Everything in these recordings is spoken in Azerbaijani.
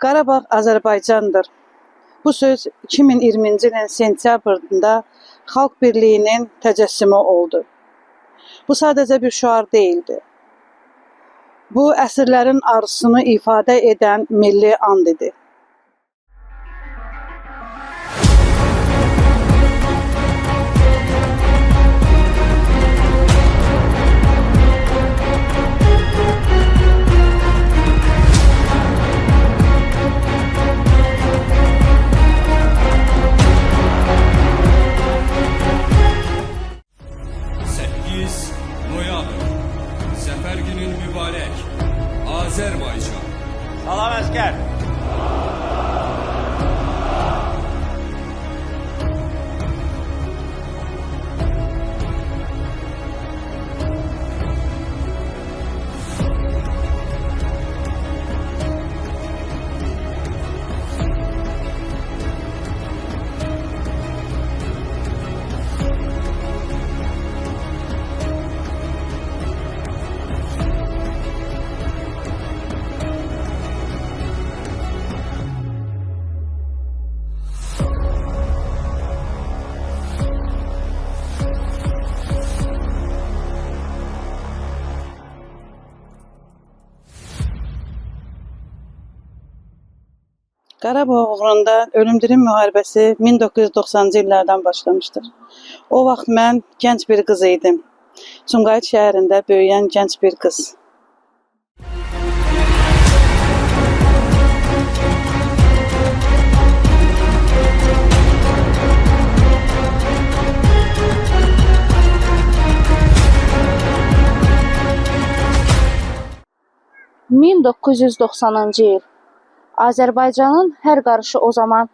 Qarabağ Azərbaycandır. Bu söz 2020-ci ilin sentyabrında xalq birliyinin təcəssümü oldu. Bu sadəcə bir şüar deyildi. Bu əsrlərin arzusunu ifadə edən milli and idi. Noyabr. Zafer günün mübarek. Azerbaycan. Salam əskər. Qarabağ uğrunda ölümdirim müharibəsi 1990-cı illərdən başlamışdır. O vaxt mən gənc bir qız idim. Sumqayıt şəhərində böyüyən gənc bir qız. ...1990-cı il. Azərbaycanın hər qarışı o zaman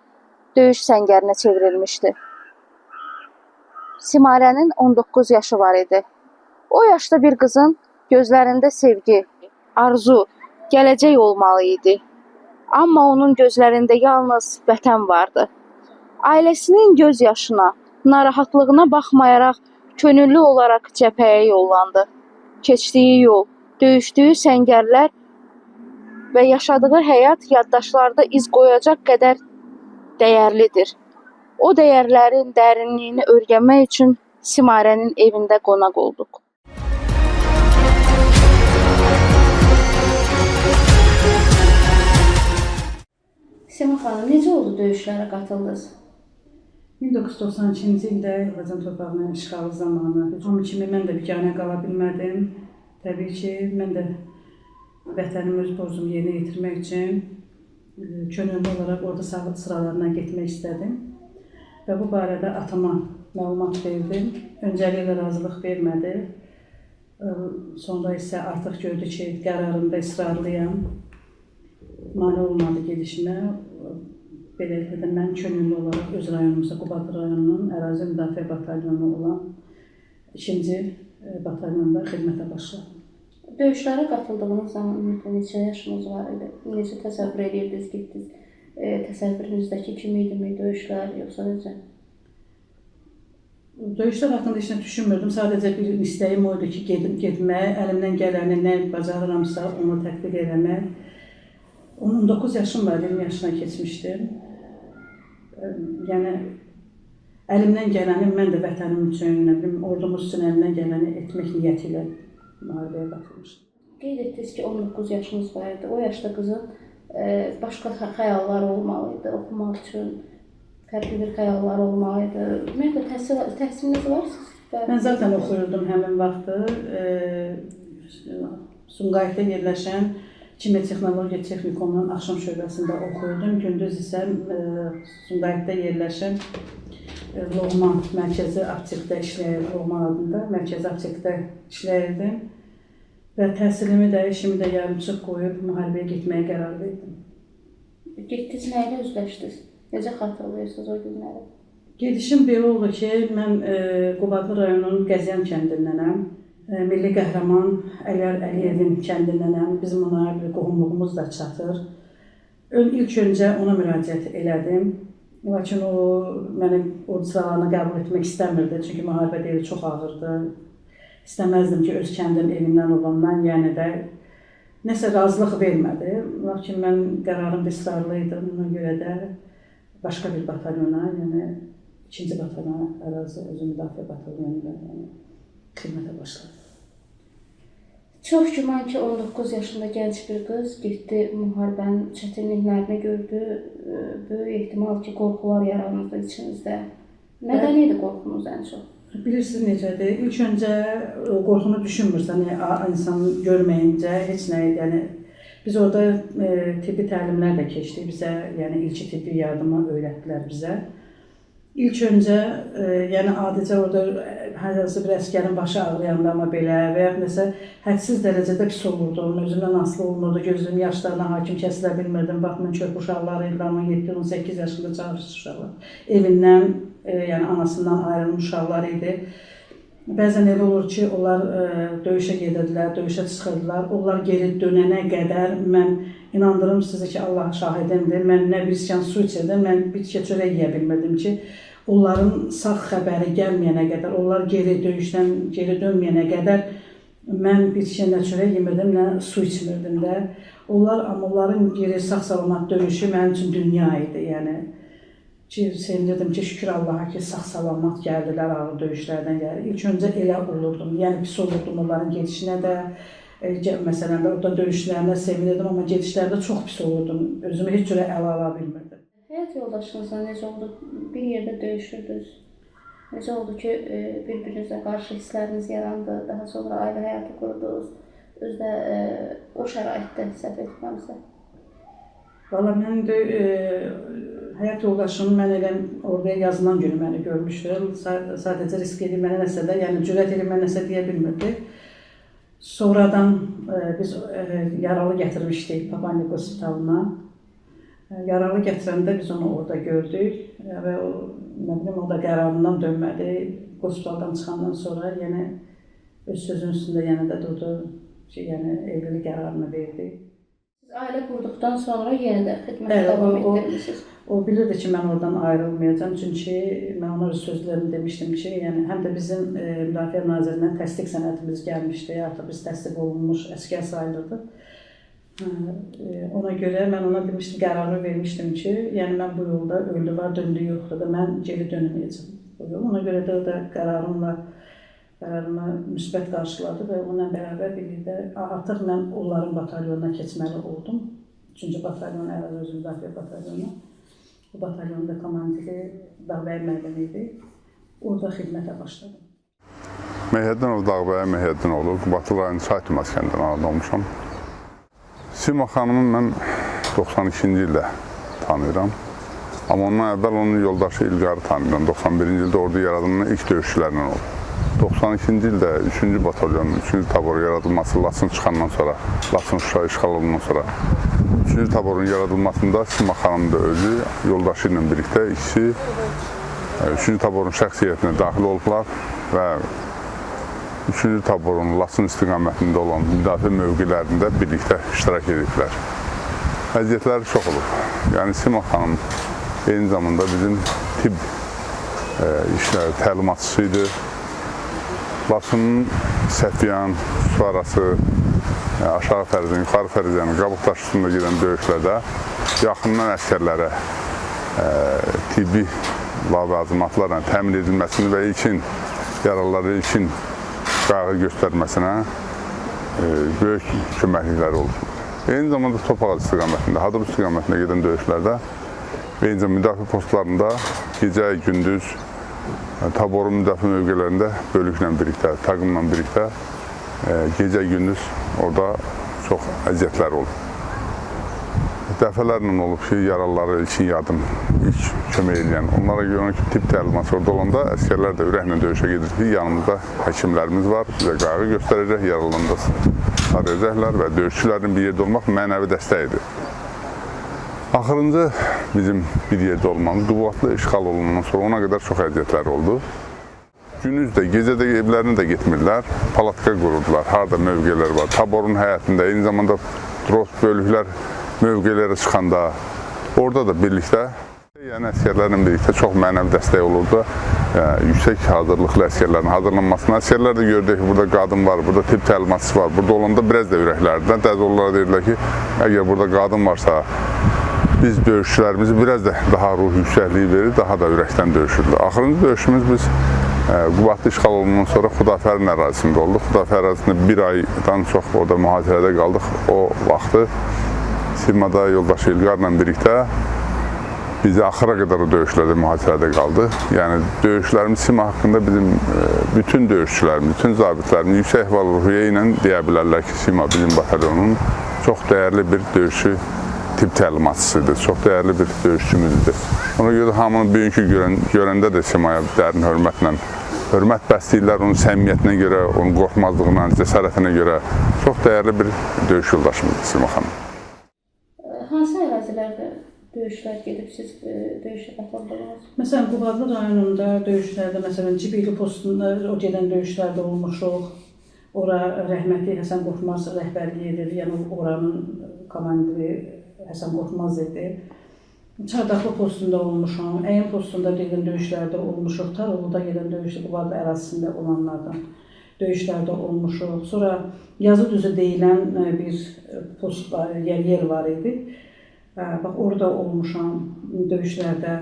döyüş səngərinə çevrilmişdi. Simarənin 19 yaşı var idi. O yaşda bir qızın gözlərində sevgi, arzu, gələcək olmalı idi. Amma onun gözlərində yalnız vətən vardı. Ailəsinin göz yaşına, narahatlığına baxmayaraq könüllü olaraq cəbhəyə yollandı. Keçdiyi yol, döyüşdüyü səngərlər və yaşadığı həyat yaddaşlarda iz qoyacaq qədər dəyərlidir. O dəyərlərin dərinliyini öyrənmək üçün Simarənin evində qonaq olduq. Sima xanım, necə oldu döyüşlərə qatıldınız? 1992-ci ildə Azərbaycan torpağının işğalı zamanı hamı kimi mən də biganə qala bilmədim. Təbii ki, mən də vətənim öz borcumu yerinə yetirmək üçün könüllü olaraq ordu sıralarına getmək istədim. Və bu barədə atama məlumat verdim. Öncəliklə razılıq vermədi. Sonra isə artıq gördü ki, qərarımda israrlıyam. Mane olmadı gedişimə. Beləliklə də mən könüllü olaraq öz rayonumuza, Qubadlı rayonunun ərazi müdafiə batalyonu olan 2-ci batalyonda xidmətə başladım. Döyüşlərə qatıldığınız zaman ümumiyyətlə neçə yaşınız var idi? Necə təsəvvür edirdiniz, getdiniz? Təsəvvürünüzdəki kimi idimi döyüşlər, yoxsa necə? Döyüşlər haqqında heç nə düşünmürdüm. Sadəcə bir istəyim o idi ki, gedim, getmək, əlimdən gələni nə bacarıramsa onu tətbiq eləmək. 19 yaşım var, 20 yaşına keçmişdim. Yəni əlimdən gələni mən də vətənim üçün, nə bilim, ordumuz üçün əlimdən gələni etmək niyyəti ilə müharibəyə qatılmışdım. Qeyd etdiniz ki, 19 yaşınız var idi. O yaşda qızın başqa xəyalları olmalı idi, oxumaq üçün fərqli bir xəyalları olmalı idi. Ümumiyyətlə təhsiliniz var siz? Mən zaten oxuyurdum həmin vaxtı. Sumqayıtda yerləşən Kimya Texnologiya Texnikumunun axşam şöbəsində oxuyurdum. Gündüz isə Sumqayıtda yerləşən Loğman mərkəzi aptekdə işləyirdim. Loğman adında mərkəzi aptekdə işləyirdim. Və təhsilimi də, işimi də yarımçıq qoyub müharibəyə getməyə qərar verdim. Getdiniz, nə ilə üzləşdiniz? Necə xatırlayırsınız o günləri? Gedişim belə oldu ki, mən Qubadlı rayonunun Qəzyan kəndindənəm. Milli qəhrəman Əliyar Əliyevin kəndindənəm. Bizim ona bir qohumluğumuz da çatır. İlk öncə ona müraciət elədim. Lakin o məni ordu sıralarına qəbul etmək istəmirdi. Çünki müharibə deyil, çox ağırdı. İstəməzdim ki, öz kəndim, evimdən olandan, yəni də Nəsə razılıq vermədi. Lakin mən qərarımda israrlı idim. Ona görə də başqa bir batalyona, yəni 2-ci batalyona, ərazi özü müdafiə batalyonunda, yəni xidmətə başladım. Çox güman ki, 19 yaşında gənc bir qız getdi, müharibənin çətinliklərini gördü. Böyük ehtimal ki, qorxular yaranırdı içinizdə. Nədən idi qorxunuz ən çox? Bilirsiniz necədir? İlk öncə o qorxunu düşünmürsən, insan görməyincə heç nə, yəni biz orada tibbi təlimlər də keçdik. Bizə, yəni ilki tibbi yardımı öyrətdilər bizə. İlk öncə yəni adicə orada hər hansı bir əskərin başı ağrıyanda amma belə və yaxud nəsə hədsiz dərəcədə pis olurdum, özümdən asılı olmurdu, gözüm yaşlarına hakim kəsilə bilmirdim. Baxın, körpə uşaqlar idilər, 17-18 yaşında çalışır uşaqlar. Evindən, yəni anasından ayrılmış uşaqlar idi. Bəzən elə olur ki, onlar döyüşə gedirdilər, döyüşə çıxırdılar. Onlar geri dönənə qədər mən inandırım sizi ki, Allah şahidimdir. Mən nə bir stəkan su içirdim, mən bir tikə çörək yeyə bilmirdim ki, onların sağ xəbəri gəlməyənə qədər, onlar geri döyüşdən geri dönməyənə qədər mən bir tikə nə çörək yemirdim, nə su içmirdim də. Onlar, amma onların geri sağ-salamat dönüşü mənim üçün dünya idi, yəni. Ki, sevinirdim ki, şükür Allaha ki, sağ-salamat gəldilər ağır döyüşlərdən gəlir. İlk öncə elə olurdum, yəni pis olurdum onların gedişinə də, məsələn, orada döyüşlərinə sevinirdim, amma gedişlərdə çox pis olurdum. Özümü heç cürə ələ ala bilmirdim. Həyat yoldaşınızla necə oldu? Bir yerdə döyüşürdünüz. Necə oldu ki, bir-birinizə qarşı hissləriniz yarandı, daha sonra ailə həyatı qurdunuz? Özdə o şəraitdə səhv etmirəmsə. Valla mən də həyat yoldaşım mən elə orada yazılan günü məni görmüşdü. Sadəcə risk edib mənə nəsə də, yəni cürət edib mənə nəsə deyə bilmirdi. Sonradan biz yaralı gətirmişdik Papanik hospitalına. Yaralı gətirəndə biz onu orada gördük və o, nə bilim, o da qərarından dönmədi. Hospitaldan çıxandan sonra yəni öz sözünün üstündə yenə də durdu ki, yəni evlilik qərarını verdi. Siz ailə qurduqdan sonra yenə də xidmətə davam etdirmisiniz. O bilirdi ki, mən oradan ayrılmayacağam, çünki mən ona öz sözlərimi demişdim ki, yəni həm də bizim Müdafiə Nazirindən təsdiq sənədimiz gəlmişdi, artıq biz təsdiq olunmuş əsgər sayılırdıq. Ona görə mən ona demişdim, qərarı vermişdim ki, yəni mən bu yolda öldü var, döndü yoxdur da, mən geri dönməyəcəm bu yol. Ona görə də o da qərarımı müsbət qarşıladı və onunla bərabər birlikdə artıq mən onların batalyonuna keçməli oldum. 3-cü batalyon, Ərazi Özü Müdafiə batalyonu. O batalyonda komandiri Dağbəy müəllim idi. Orada xidmətə başladım. Mehyəddinov Dağbəy Mehyəddinoğlu, Qubadlı rayonu Çay Tumas kəndində anadan olmuşam. Sima xanımı mən 92-ci ildə tanıyıram. Amma ondan əvvəl onun yoldaşı İlqarı tanıyıram. 91-ci ildə ordu yaradılmanın ilk döyüşçülərindən olub. 92-ci ildə 3-cü batalyonun 3-cü taboru yaradılması Laçın çıxandan sonra, Laçın Şuşa işğal olundan sonra 3-cü taborun yaradılmasında Sima xanım da özü yoldaşı ilə birlikdə ikisi 3-cü taborun şəxs heyətinə daxil olublar və 3-cü taborun Laçın istiqamətində olan müdafiə mövqelərində birlikdə iştirak ediblər. Əziyyətləri çox olub. Yəni Sima xanım eyni zamanda bizim tibb işləri təlimatçısı idi. Laçının Səfiyan, su arası, aşağı Fərzən, yuxarı Fərzən, Qabıqdaş üstündə gedən döyüşlərdə yaxından əsgərlərə tibbi lavazımatlarla təmin edilməsini və ilkin yaralıları ilkin qayğı göstərməsinə böyük köməklikləri olub. Eyni zamanda Topağac istiqamətində, Hadrut istiqamətində gedən döyüşlərdə eyni zamanda müdafiə postlarında gecə, gündüz taborun müdafiə mövqelərində bölüklə birlikdə, taqımla birlikdə gecə, gündüz orada çox əziyyətlər olub. Dəfələrlə olub ki, yaralılara ilkin yardım, ilk kömək eləyən. Onlara görə ki, tibb təlimatı orada olanda əsgərlər də ürəklə döyüşə gedir ki, yanımızda həkimlərimiz var, bizə qayğı göstərəcək, yaralılarını da sarıyacaqlar və döyüşçülərin bir yerdə olmaq mənəvi dəstəyidir. Axırıncı bizim bir yerdə olmamız, Qubadlı işğal olunandan sonra ona qədər çox əziyyətlər oldu. Gündüz də, gecə də evlərinə də getmirlər, palatka qururdular, harada mövqelər var. Taborun həyətində, eyni zamanda drop bölüklər mövqelərə çıxanda, orada da birlikdə Yəni əsgərlərlə birlikdə çox mənəvi dəstək olurdu. Yüksək hazırlıqlı əsgərlərin hazırlanmasına. Əsgərlər də gördü ki, burada qadın var, burada tibb təlimatçısı var. Burada olanda biraz da ürəklərdilər. Dəz onlara deyirdilər ki, əgər burada qadın varsa, biz döyüşçülərimizi biraz da daha ruh yüksəkliyi verir, daha da ürəkdən döyüşürdülər. Axırıncı döyüşümüz biz Qubadlı işğal olunandan sonra Xudafərin ərazisində olduq. Xudafər ərazisində bir aydan çox orada mühasirədə qaldıq. O vaxtı Simada yoldaşı İlqarla birlikdə bizi axıra qədər o döyüşlərdə mühasirədə qaldı. Yəni döyüşlərimiz Sima haqqında bizim bütün döyüşçülərimiz, bütün zabitlərimiz yüksək əhval-ruhiyyə ilə deyə bilərlər ki, Sima bizim batalyonun çox dəyərli bir döyüşçü tibb təlimatçısıdır, çox dəyərli bir döyüşçümüz idi. Ona görə də hamının bugünkü görəndə də Simaya dərin hörmətlə, hörmət bəsləyirlər onun səmimiyyətinə görə, onun qorxmazlığına, cəsarətinə görə çox dəyərli bir döyüş yoldaşımızdır Sima xanım. Hansı ərazilərdə döyüşlər gedib, siz döyüşə qatıldınız? Məsələn, Qubadlı rayonunda döyüşlərdə, məsələn, Cibili postunda o gedən döyüşlərdə olmuşuq. Ora rəhmətli Həsən Qorxmaz rəhbərlik edirdi, yəni oranın komandiri Həsən Qorxmaz idi. Çardaqlı postunda olmuşam, Əyin postunda gedən döyüşlərdə olmuşuq, Taroğluda gedən döyüşdə Qubadlı ərazisində olanlardan döyüşlərdə olmuşuq. Sonra Yazı düzü deyilən bir post var, yəni yer var idi. Bax, orada olmuşam döyüşlərdə.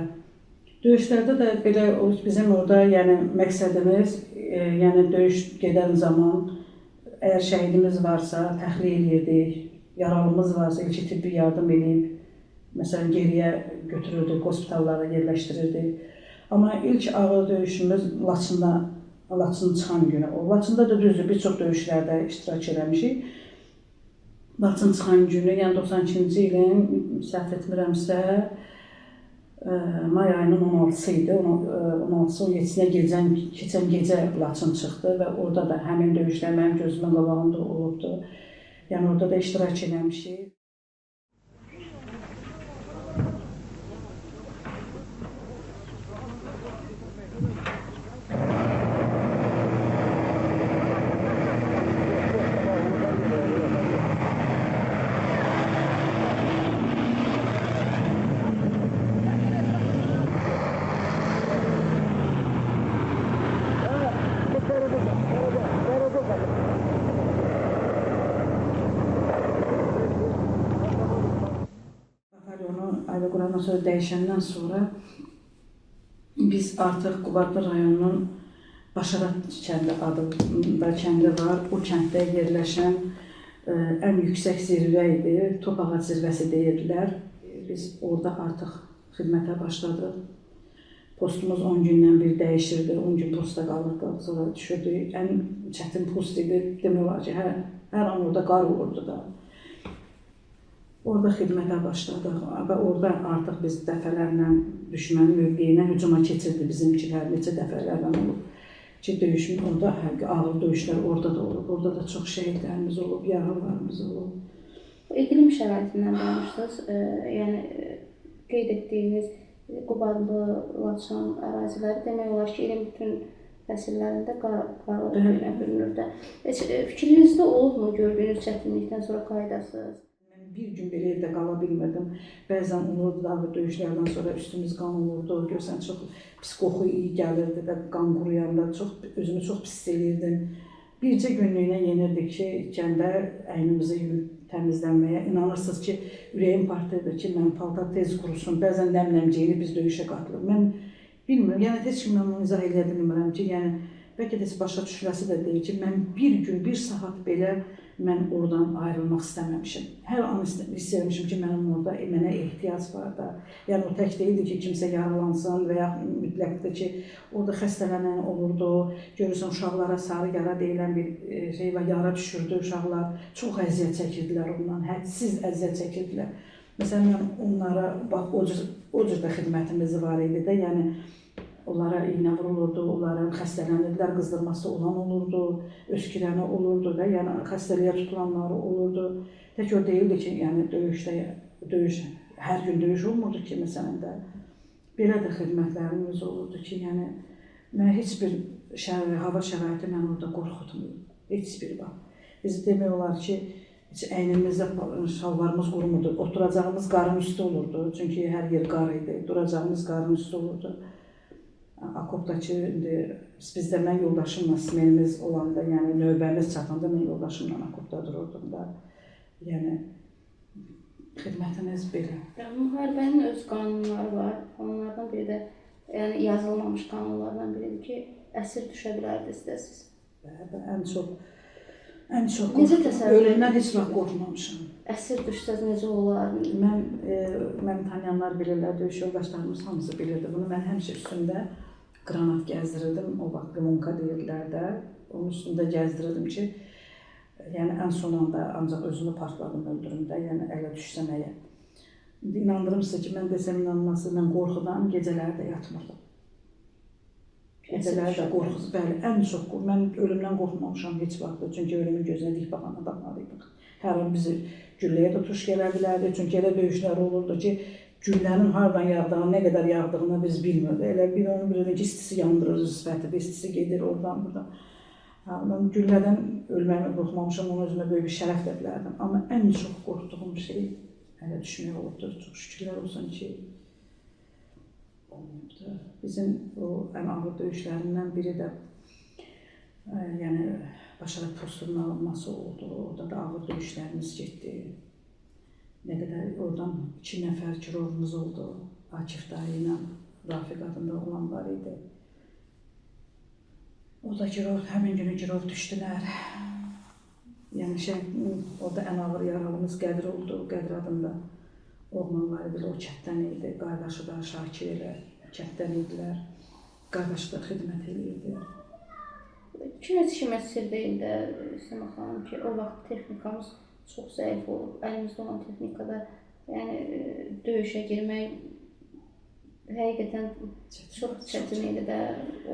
Döyüşlərdə də belə bizim orada, yəni məqsədimiz, yəni döyüş gedən zaman əgər şəhidimiz varsa təxliyə eləyirdik, yaralımız varsa ilk tibbi yardım eləyib, məsələn, geriyə götürürdük, hospitallara yerləşdirirdik. Amma ilk ağır döyüşümüz Laçında, Laçın çıxan günü. O Laçında da düzdür, bir çox döyüşlərdə iştirak eləmişik. Laçın çıxan günü, yəni 92-ci ilin, səhv etmirəmsə, may ayının 16-sı idi. 16-sı 17-sinə keçən gecə Laçın çıxdı və orada da həmin döyüşlər mənim gözümün qabağında olubdu. Yəni orada da iştirak eləmişik. Ayrı qurandan sonra dəyişəndən sonra biz artıq Qubadlı rayonunun Başarat kəndi adında kəndi var. O kənddə yerləşən ən yüksək zirvə idi. Top Ağac zirvəsi deyirdilər. Biz orada artıq xidmətə başladıq. Postumuz 10 gündən bir dəyişirdi. 10 gün postda qalırdıq, sonra düşürdük. Ən çətin post idi. Demək olar ki, hər an orada qar olurdu da. Orada xidmətə başladıq və orada artıq biz dəfələrlə düşmənin mövqeyinə hücuma keçirdi bizimkilər, neçə dəfələrlə olub ki, döyüşün orada, ağır döyüşlər orada da olub, orada da çox şəhidlərimiz olub, yaralılarımız olub. İqlim şəraitindən danışdınız, yəni qeyd etdiyiniz Qubadlı, Laçın əraziləri demək olar ki, ilin bütün fəsillərində qar ilə bürünür də. Heç fikrinizdə olubmu gördüyünüz çətinlikdən sonra qaydasız? Bir gün belə evdə qala bilmirdim. Bəzən olurdu da döyüşlərdən sonra üstümüz qan olurdu. Görsən çox pis qoxu iyi gəlirdi də qan quruyanda çox özümü çox pis hiss eləyirdim. Bircə günlüyünə yenirdik ki, kəndə əynimizi yuyub təmizlənməyə. İnanırsınız ki, ürəyim partlayırdı ki, mən paltar tez qurusun. Bəzən nəm-nəm geyinib biz döyüşə qatılırıq. Mən bilmirəm, yəni heç kim mən bunu izah eləyə bilmirəm ki, yəni bəlkə də başa düşüləsi də deyil ki, mən bir gün, bir saat belə mən oradan ayrılmaq istəməmişim. Hər an hiss eləmişim ki, mənim orada mənə ehtiyac var da. Yəni o tək deyildi ki, kimsə yaralansın və ya mütləqdir ki, orada xəstələnən olurdu. Görürsən uşaqlara sarı yara deyilən bir şey var, yara düşürdü uşaqlar. Çox əziyyət çəkirdilər ondan, hədsiz əziyyət çəkirdilər. Məsələn, mən onlara bax o cür də xidmətimiz var idi də. Yəni onlara iynə vurulurdu, onların xəstələnirdilər, qızdırması olan olurdu, öskürəni olurdu da, yəni xəstəliyə tutulanları olurdu. Tək o deyildi ki, yəni döyüş, hər gün döyüş olmurdu ki, məsələn də. Belə də xidmətlərimiz olurdu ki, yəni mən heç bir hava şəraiti məni orada qorxutmuyor. Heç bir bax. Biz demək olar ki, Heç əynimizdə şalvarımız qurumurdu. Oturacağımız qarın üstü olurdu. Çünki hər yer qar idi. Duracağımız qarın üstü olurdu. Akopdakı indi bizdə mən yoldaşımla smenimiz olanda, yəni növbəmiz çatanda mən yoldaşımla akopda dururdum da. Yəni xidmətimiz belə. Müharibənin öz qanunları var. Onlardan biri də, yəni yazılmamış qanunlardan biridir ki, əsir düşə bilərdiniz də siz. Ən çox ən çox Necə təsəvvür ölümdən heç vaxt qorxmamışam. Əsir düşsəz necə olar? Mən məni tanıyanlar bilirlər, döyüş yoldaşlarımız hamısı bilirdi bunu. Mən həmişə üstümdə qranat gəzdirirdim. O vaxt limonka deyirdilər də. Onun üstündə gəzdirirdim ki, yəni ən son anda ancaq özümü partladım, öldürüm də, yəni ələ düşsəm əgər. İndi inandırım sizə ki, mən desəm inanmazsınız, mən qorxudan gecələri də yatmırdım. Gecələri də qorxusu, bəli, ən çox mən ölümdən qorxmamışam heç vaxt. Çünki ölümün gözünə dik baxan adamlar idik. Hər an bizi gülləyə də tuş gələ bilərdi. Çünki elə döyüşlər olurdu ki, güllənin hardan yağdığını, nə qədər yağdığını biz bilmirdik. Elə bir onu bilirdik ki, istisi yandırır sifəti, istisi gedir oradan buradan. Ha, mən güllədən ölməyimə qorxmamışam, onu özümə böyük bir şərəf də bilərdim. Amma ən çox qorxduğum şey ələ düşmək olubdur. Çox şükürlər olsun ki, olmayıbdır. Bizim o ən ağır döyüşlərindən biri də yəni Başarı postunun alınması oldu. Orada da ağır döyüşlərimiz getdi. Nə qədər oradan 2 nəfər girovumuz oldu. Akif dayı ilə Rafiq adında oğlan var idi. O da girov, həmin günü girov düşdülər. Yəni orada ən ağır yaralımız Qədir oldu. Qədir adında oğlan var idi, o kənddən idi. Qardaşı da Şakir elə kənddən idilər. Qardaşı da xidmət eləyirdi. Heç kimə sir deyil də, Sima xanım, ki, o vaxt texnikamız çox zəif olub. Əlimizdə olan texnikada, yəni döyüşə girmək həqiqətən çox çətin idi də.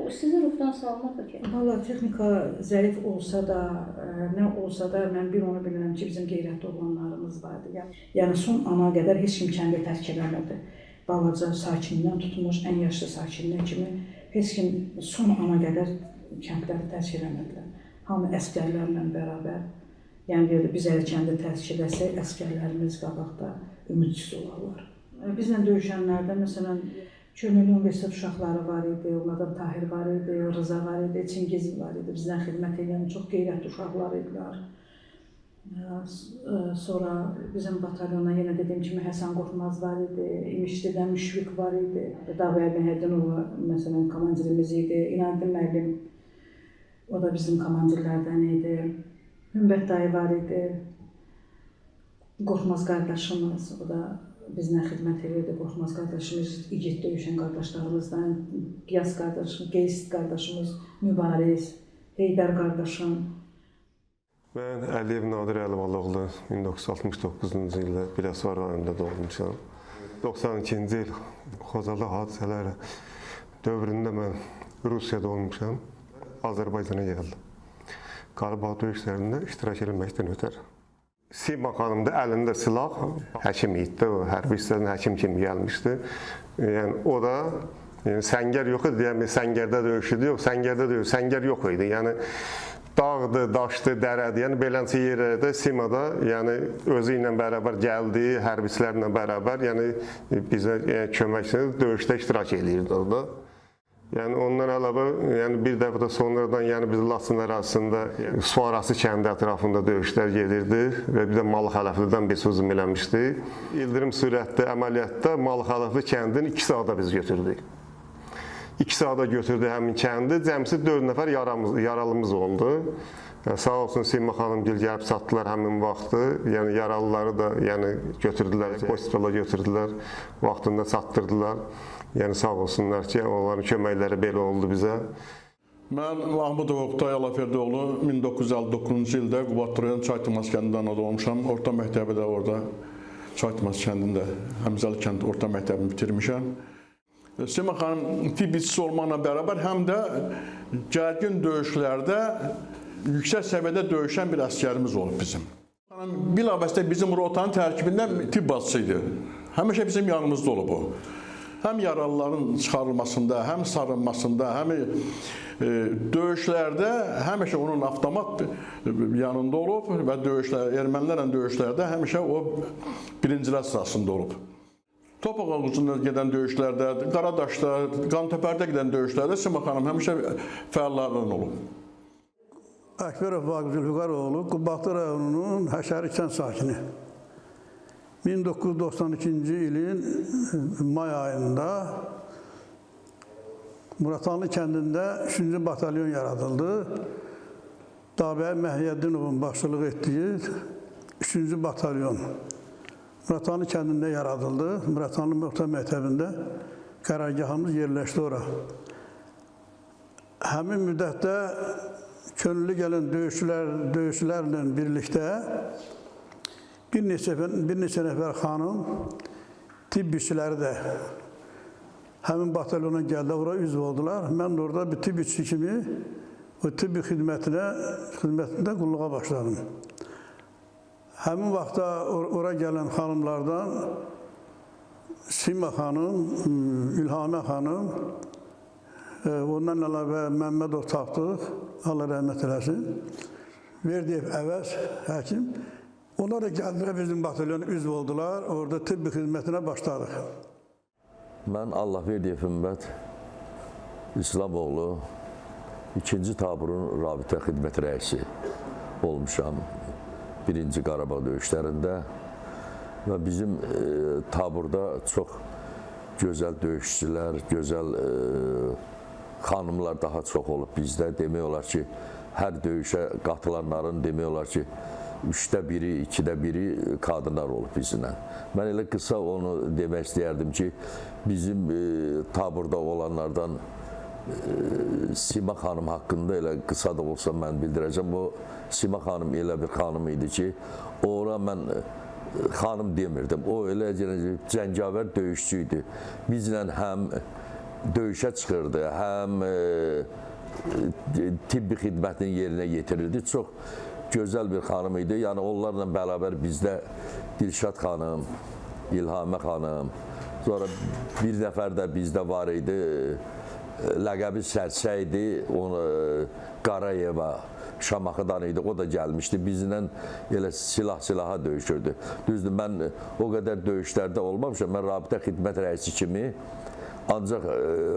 O sizi ruhdan salmırdı ki. Vallahi texnika zəif olsa da, nə olsa da mən bir onu bilirəm ki, bizim qeyrətli oğlanlarımız vardı. Yəni son ana qədər heç kim kəndi tərk eləmirdi. Balaca sakinindən tutmuş, ən yaşlı sakininə kimi heç kim son ana qədər kəndləri tərk eləmirdilər. Hamı əsgərlərlə bərabər. Yəni deyirdi, biz əgər kəndi tərk eləsək, əsgərlərimiz qabaqda ümidsiz olarlar. Bizlə döyüşənlərdə məsələn, Könüllü universitet uşaqları var idi, onlardan Tahir var idi, Rıza var idi, Çingiz var idi. Bizdən xidmət edən çox qeyrətli uşaqlar idilər. Sonra bizim batalyona yenə dediyim kimi Həsən Qorxmaz var idi, İmişlidən Müşfiq var idi, Dağbəy Məhəddinov məsələn komandirimiz idi, İnanddin müəllim, o da bizim komandirlərdən idi, Hümbət dayı var idi, Qorxmaz qardaşımız, o da bizlə xidmət edirdi. Qorxmaz qardaşımız, igid döyüşən qardaşlarımızdan, Qiyas qardaşım, Qeys qardaşımız, Mübariz, Heydər qardaşım. Mən Əliyev Nadir Əlivaloğlu 1969-cu ildə Biləsuvar rayonunda doğulmuşam. 92-ci il Xocalı hadisələri dövründə mən Rusiyada olmuşam. Azərbaycana gəldim. Qarabağ döyüşlərində iştirak etməkdən ötəri. Sima xanım da əlində silah, həkim idi, o hərbi hissədən həkim kimi gəlmişdi. Yəni o da yəni, səngər yox idi, yəni səngərdə döyüşürdü, yox, səngərdə döyüş, səngər yox idi. Yəni dağdı, daşdı, dərədi, yəni beləncə yerlərdə Sima da yəni özü ilə bərabər gəldi, hərbiçilərlə bərabər, yəni bizə köməkçi döyüşdə iştirak eləyirdi orada. Yəni ondan əlavə, yəni bir dəfə də sonradan yəni biz Laçın ərazisində yəni, su arası kəndi ətrafında döyüşlər gedirdi və bir də Malı-Xələflidən biz hücum eləmişdik. İldırım sürətli əməliyyatda Malı-Xələfli kəndini 2 saata biz götürdük. 2 saata götürdü həmin kəndi, cəmsi 4 nəfər yaralımız oldu. Yəni, sağ olsun Sima xanım gil gəlib çatdılar həmin vaxtı. Yəni yaralıları da yəni götürdülər, hospitala götürdülər, vaxtında çatdırdılar. Yəni sağ olsunlar ki, onların köməkləri belə oldu bizə. Mən Mahmudov Oqtay Alaferdioğlu 1959-cu ildə Qubadlı rayon Çaytımas kəndində anadan olmuşam. Orta məktəbi də orada Çaytımas kəndində, Həmzəli kənd orta məktəbini bitirmişəm. Sima xanım tibb işçisi olmaqla bərabər həm də gərgin döyüşlərdə yüksək səviyyədə döyüşən bir əsgərimiz olub bizim. Xanım bilavasitə bizim rotanın tərkibində tibb bacısı idi. Həmişə bizim yanımızda olub o. Həm yaralıların çıxarılmasında, həm sarınmasında, həm döyüşlərdə həmişə onun avtomat yanında olub və döyüşlər, ermənilərlə döyüşlərdə həmişə o birincilər sırasında olub. Torpaq ucunda gedən döyüşlərdə, Qaradaşda, Qantəpərdə gedən döyüşlərdə Sima xanım həmişə fəallardan olub. Əkbərov Vaqif Zülfüqaroğlu Qubadlı rayonunun Həşəri kənd sakini. 1992-ci ilin may ayında Murathanlı kəndində 3-cü batalyon yaradıldı. Dağbəy Məhyəddinovun başçılıq etdiyi 3-cü batalyon Murathanlı kəndində yaradıldı. Murathanlı Orta Məktəbində qərargahımız yerləşdi ora. Həmin müddətdə könüllü gələn döyüşçülərlə birlikdə bir neçə nəfər xanım tibb işçiləri də həmin batalyona gəldilər, ora üzv oldular. Mən də orada bir tibb işçi kimi o tibbi xidmətində qulluğa başladım. Həmin vaxtda ora gələn xanımlardan Sima xanım, İlhamə xanım, ondan əlavə Məmmədov tapdıq, Allah rəhmət eləsin. Verdiyev Əvəz həkim. Onlar da gəldilər bizim batalyona üzv oldular. Orada tibbi xidmətinə başladıq. Mən Allahverdiyev Hümmət İslamoğlu 2-ci taburun rabitə xidmət rəisi olmuşam. 1-ci Qarabağ döyüşlərində və bizim taburda çox gözəl döyüşçülər, gözəl xanımlar daha çox olub bizdə. Demək olar ki, hər döyüşə qatılanların demək olar ki, 3də 1-i, 2də 1-i qadınlar olub bizimlə. Mən elə qısa onu demək istəyərdim ki, bizim taburda olanlardan Sima xanım haqqında elə qısa da olsa mən bildirəcəm. O Sima xanım elə bir xanım idi ki, ora mən xanım demirdim. O elə cəngavər döyüşçü idi. Bizlə həm döyüşə çıxırdı, həm tibbi xidmətini yerinə yetirirdi. Çox gözəl bir xanım idi. Yəni onlarla bərabər bizdə Dilşad xanım, İlhamə xanım, sonra bir nəfər də bizdə var idi, ləqəbi Sərsə idi, onu Qarayeva, Şamaxıdan idi, o da gəlmişdi. Bizlə elə silah-silaha döyüşürdü. Düzdür, mən o qədər döyüşlərdə olmamışam. Mən rabitə xidmət rəisi kimi ancaq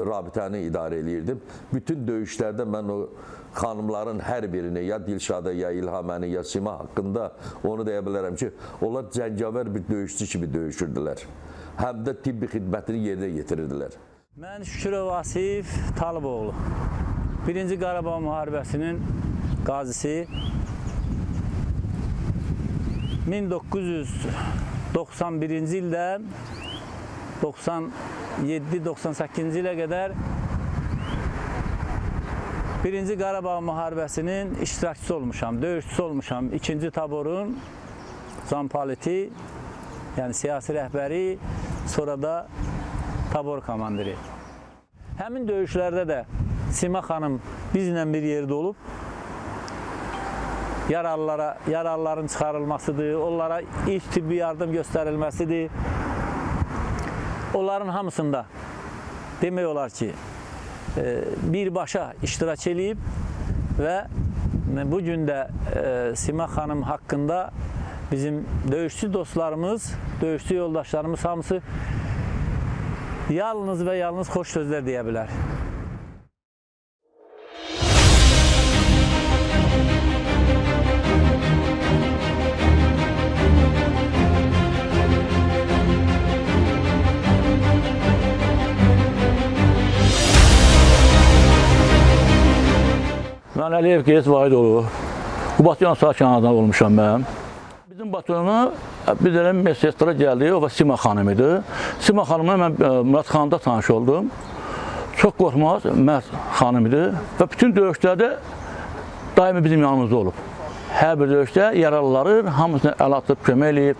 rabitəni idarə eləyirdim. Bütün döyüşlərdə mən o xanımların hər birini, ya Dilşadı, ya İlhaməni, ya Sima haqqında onu deyə bilərəm ki, onlar cəngavər bir döyüşçü kimi döyüşürdülər. Həm də tibbi xidmətini yerinə yetirirdilər. Mən Şükürov Vasif Talıboğlu, 1-ci Qarabağ müharibəsinin qazisi. 1991-ci ildə 97-98-ci ilə qədər 1-ci Qarabağ müharibəsinin iştirakçısı olmuşam, döyüşçüsü olmuşam. 2-ci taborun zampoliti, yəni siyasi rəhbəri, sonra da tabor komandiri. Həmin döyüşlərdə də Sima xanım bizlə bir yerdə olub, yaralıların çıxarılmasıdır, onlara ilk tibbi yardım göstərilməsidir. Onların hamısında demək olar ki, birbaşa iştirak eləyib və bugün də Sima xanım haqqında bizim döyüşçü dostlarımız, döyüşçü yoldaşlarımız hamısı yalnız və yalnız xoş sözlər deyə bilər. Mən Əliyev Qeys Vahidoğlu, Qubadlı sakinlərdən olmuşam mən. Bizim batalyona bir dənə medsestra gəldi, o da Sima xanım idi. Sima xanımla mən Murad xanımda tanış oldum. Çox qorxmaz, mərd xanım idi və bütün döyüşlərdə daimi bizim yanımızda olub. Hər bir döyüşdə yaralıların hamısını əl atıb, kömək eləyib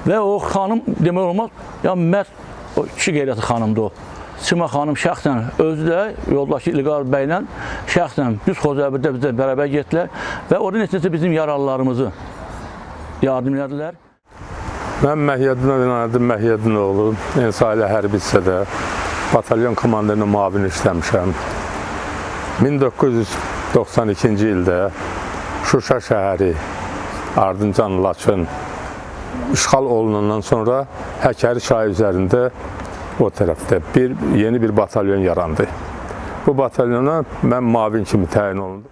və o xanım demək olmaz, yəni mərd, o kişi qeyrəti xanımdır o. Sima xanım şəxsən özü də yoldaşı İlqar bəylə şəxsən biz Xocavənddə bizlə bərabər getdilər və orada neçə bizim yaralılarımızı yardım elədilər. Mən Məhyəddin Aydın Məhyəddinoğlu, Ensailə hərbi hissədə Batalyon komandirinin müavini işləmişəm. 1992-ci ildə Şuşa şəhəri, ardıncan Laçın işğal olunandan sonra Həkəri çayı üzərində o tərəfdə yeni bir batalyon yarandı. Bu batalyona mən mavin kimi təyin olundum.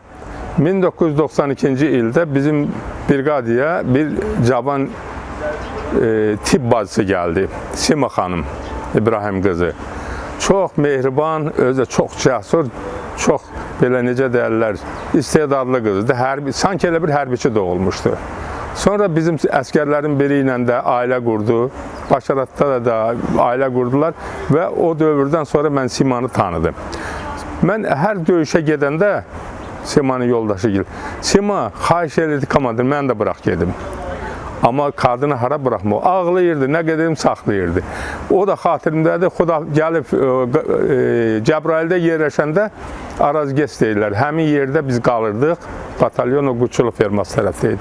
1992-ci ildə bizim briqadaya bir cavan tibb bacısı gəldi. Sima xanım, İbrahim qızı. Çox mehriban, özü də çox cəsur, çox belə necə deyərlər, istedadlı qızıdır. Sanki elə bir hərbiçi doğulmuşdu. Sonra bizim əskərlərin biri ilə də ailə qurdu. Başaratda da ailə qurdular və o dövrdən sonra mən Simanı tanıdım. Mən hər döyüşə gedəndə Simanın yoldaşı gəlir. Sima xahiş edirdi komandir, mən də bıraq gedim. Amma qadını hara buraxmır? Ağlayırdı, nə qədərim saxlayırdı. O da xatirimdədir. Xuda gəlib Cəbrayılda yerləşəndə Arazges deyirlər. Həmin yerdə biz qalırdıq. Batalyon o Quçulu ferması tərəfdə idi.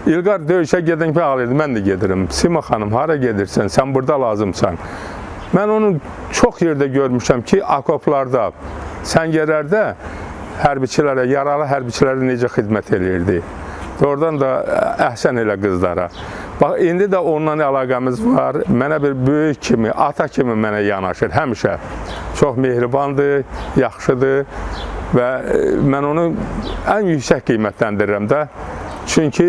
İlqar döyüşə gedən kimi ağlayırdı, mən də gedirəm. Sima xanım, hara gedirsən? Sən burada lazımsan. Mən onu çox yerdə görmüşəm ki, akoplarda, səngərlərdə hərbiçilərə, yaralı hərbiçilərə necə xidmət eləyirdi. Oradan da əhsən elə qızlara. Bax, indi də onunla əlaqəmiz var. Mənə bir böyük kimi, ata kimi mənə yanaşır həmişə. Çox mehribandır, yaxşıdır və mən onu ən yüksək qiymətləndirirəm də. Çünki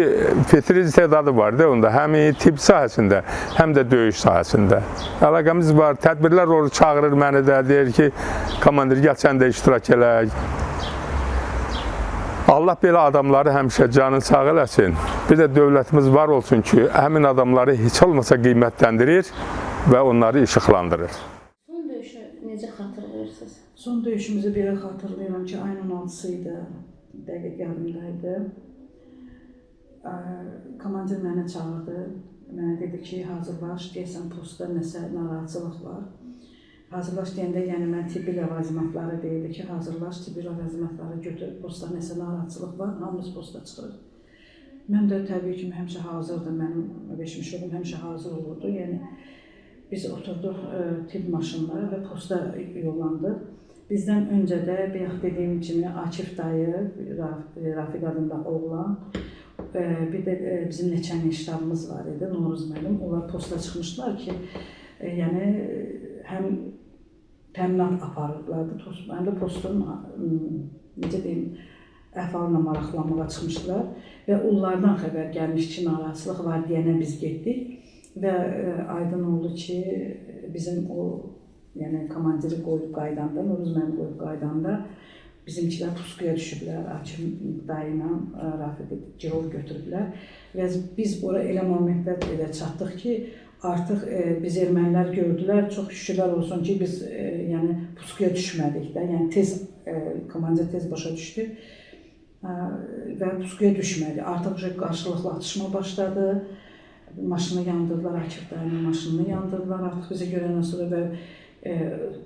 fitri istedadı var da onda, həm tibb sahəsində, həm də döyüş sahəsində. Əlaqəmiz var, tədbirlər olur, çağırır məni də, deyir ki, komandir, gəl sən də iştirak elə. Allah belə adamları həmişə canın sağ eləsin. Bir də dövlətimiz var olsun ki, həmin adamları heç olmasa qiymətləndirir və onları işıqlandırır. Son döyüşü necə xatırlayırsınız? Son döyüşümüzü belə xatırlayıram ki, ayın 16-sı idi, dəqiq yadımdaydı. Komandir məni çağırdı, mənə dedi ki, hazırlaş, deyəsən postda nəsə narahatçılıq var. Hazırlaş deyəndə, yəni mən tibbi ləvazimatları deyildi ki, hazırlaş, tibbi ləvazimatları götür, postda nəsə narahatçılıq var, hamımız posta çıxırıq. Mən də təbii ki, həmişə hazırdım, mənim beşmişoğum həmişə hazır olurdu. Yəni biz oturduq tibb maşınlara və posta yollandıq. Bizdən öncə də, bayaq dediyim kimi, Akif dayı, Rafiq adında oğlan, bir də bizim neçənlik ştabımız var idi, Novruz müəllim. Onlar posta çıxmışdılar ki, yəni həm təminat aparırlardı, həm də postun, necə deyim, əhvalına maraqlanmağa çıxmışdılar və onlardan xəbər gəlmiş ki, narahatçılıq var deyənə biz getdik və aydın oldu ki, bizim o, yəni komandiri qoyub qaydanda, Novruz müəllim qoyub qaydanda bizimkilər puskuya düşüblər, Akif dayı ilə Rafiq girov götürüblər və biz ora elə momentdə elə çatdıq ki, artıq biz ermənilər gördülər, çox şükürlər olsun ki, biz yəni puskuya düşmədik də, yəni tez, komandir tez başa düşdü və puskuya düşmədi. Artıq qarşılıqlı atışma başladı, maşını yandırdılar, Akif dayının maşınını yandırdılar, artıq bizə görəndən sonra və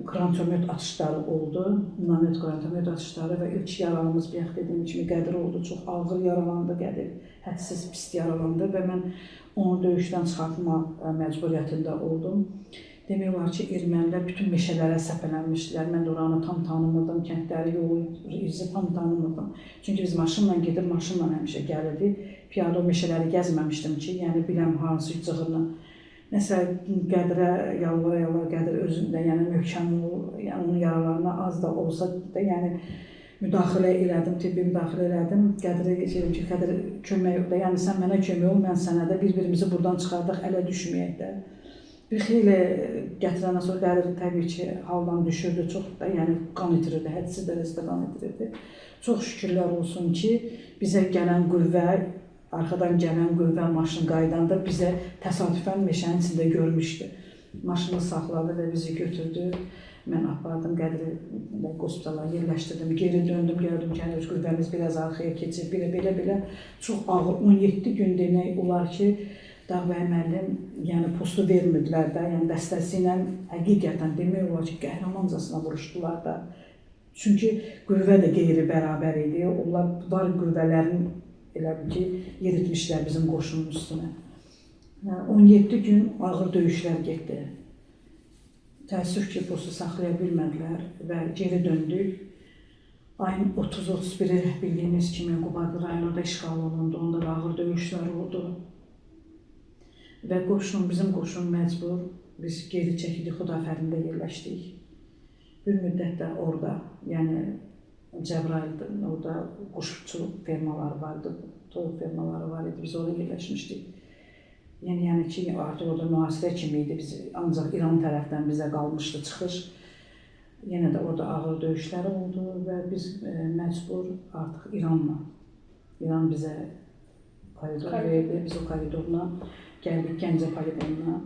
grantomet atışları oldu, minamet grantomet atışları və ilk yaralımız, bayaq dediyim kimi Qədir oldu, çox ağır yaralandı Qədir, hədsiz pis yaralandı və mən onu döyüşdən çıxartmaq məcburiyyətində oldum. Demək olar ki, ermənilər bütün meşələrə səpələnmişdilər, mən də oranı tam tanımırdım, kəndləri, yolu, izi tam tanımırdım. Çünki biz maşınla gedib, maşınla həmişə gəlirdik, piyada o meşələri gəzməmişdim ki, yəni biləm hansı cığırla. Nəsə Qədirə yalvara-yalvara Qədir özündə, yəni möhkəm ol, yəni onun yaralarına az da olsa da, yəni müdaxilə elədim, tibbi müdaxilə elədim. Qədirə dedim ki, Qədir kömək ol da, yəni sən mənə kömək ol, mən sənə də, bir-birimizi buradan çıxardaq, ələ düşməyək də. Bir xeyli gətirəndən sonra Qədir təbii ki, haldan düşürdü, çox da, yəni qan itirirdi, hədsiz dərəcədə qan itirirdi. Çox şükürlər olsun ki, bizə gələn qüvvə, arxadan gələn qüvvə maşın qaydanda bizə təsadüfən meşənin içində görmüşdü. Maşını saxladı və bizi götürdü. Mən apardım, Qədiri qospitala yerləşdirdim. Geri döndüm, gördüm ki, öz qüvvəmiz biraz arxaya keçib, belə-belə. Çox ağır, 17 gün demək olar ki, Dağbəy müəllim, yəni postu vermirdilər də, yəni dəstəsi ilə həqiqətən demək olar ki, qəhrəmancasına vuruşdular da. Çünki qüvvə də qeyri-bərabər idi. Onlar var qüvvələrin elə bil ki, yeritmişlər bizim qoşunun üstünə. 17 gün ağır döyüşlər getdi. Təəssüf ki, postu saxlaya bilmədilər və geri döndük. Ayın 30-31-i bildiyiniz kimi Qubadlı rayonu da işğal olundu. Onda da ağır döyüşlər oldu. Və qoşun, bizim qoşun məcbur, biz geri çəkildik, Xudafərində yerləşdik. Bir müddət də orada, yəni Cəbrayılda, orada quşçuluq fermaları vardı, toyuq fermaları var idi, biz orada yerləşmişdik. Yəni ki, artıq orada mühasirə kimi idi, biz, ancaq İran tərəfdən bizə qalmışdı çıxış. Yenə də orada ağır döyüşlər oldu və biz məcbur artıq İranla, İran bizə koridor verdi, biz o koridorla gəldik Gəncə poliqonuna.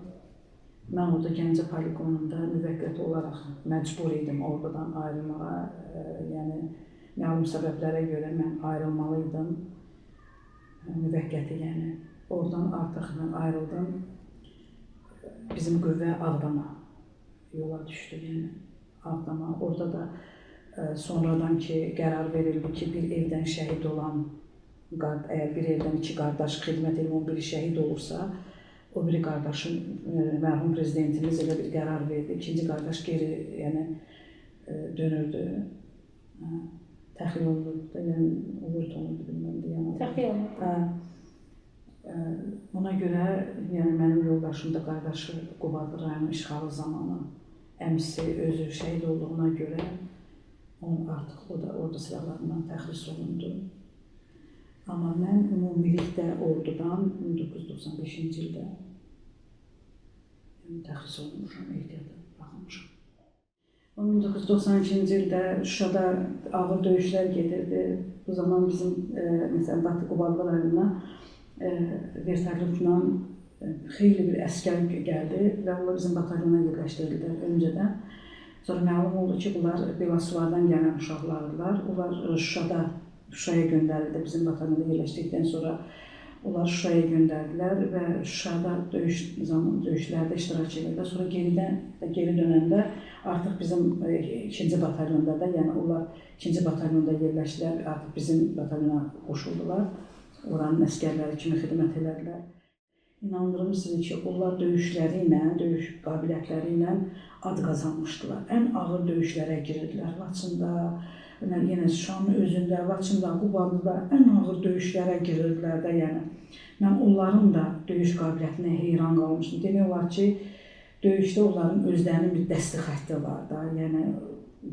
Mən orada Gəncə poliqonunda müvəqqəti olaraq məcbur idim ordudan ayrılmağa, yəni məlum səbəblərə görə mən ayrılmalı idim, müvəqqəti yəni. Oradan artıq mən ayrıldım, bizim qüvvə Ağdama yola düşdü, yəni Ağdama. Orada da sonradan ki, qərar verildi ki, bir evdən şəhid olan, əgər bir evdən iki qardaş xidmət edir, onun biri şəhid olursa, o biri qardaşın, mərhum prezidentimiz elə bir qərar verdi. İkinci qardaş geri, yəni dönürdü, təxliyə olunurdu, yəni olurdu, bilməm də, yəni. Təxliyə olunurdu. Ona görə, yəni mənim yoldaşım da qardaşı Qubadlı rayonu işğalı zamanı əmisi özü şəhid olduğuna görə onun artıq o da ordu silahlarından təxris olundu. Amma mən ümumilikdə ordudan 1995-ci ildə təxris olunmuşam, ehtiyata buraxılmışam. 1992-ci ildə Şuşada ağır döyüşlər gedirdi. Bu zaman bizim, məsələn, Batı Qubadlı rayonuna vertolyotla xeyli bir əskər gəldi və onlar bizim batalyona yerləşdirildilər öncədən. Sonra məlum oldu ki, bunlar Belasuvardan gələn uşaqlardılar. Onlar Şuşaya göndərildi. Bizim batalyonda yerləşdikdən sonra onlar Şuşaya göndərdilər və Şuşada döyüşlərdə iştirak edirdilər. Sonra geri dönəndə artıq bizim ikinci batalyonda da, yəni onlar ikinci batalyonda yerləşdilər, artıq bizim batalyona qoşuldular. Oranın əskərləri kimi xidmət elədilər. İnandırım sizi ki, onlar döyüşləri ilə, döyüş qabiliyyətləri ilə ad qazanmışdılar. Ən ağır döyüşlərə girirdilər. Laçında, yenə Şuşanın özündə, Laçında, Qubadlıda ən ağır döyüşlərə girirdilər də, yəni. Mən onların da döyüş qabiliyyətinə heyran qalmışdım. Demək olar ki, döyüşdə onların özlərinin bir dəsti xətti var da, yəni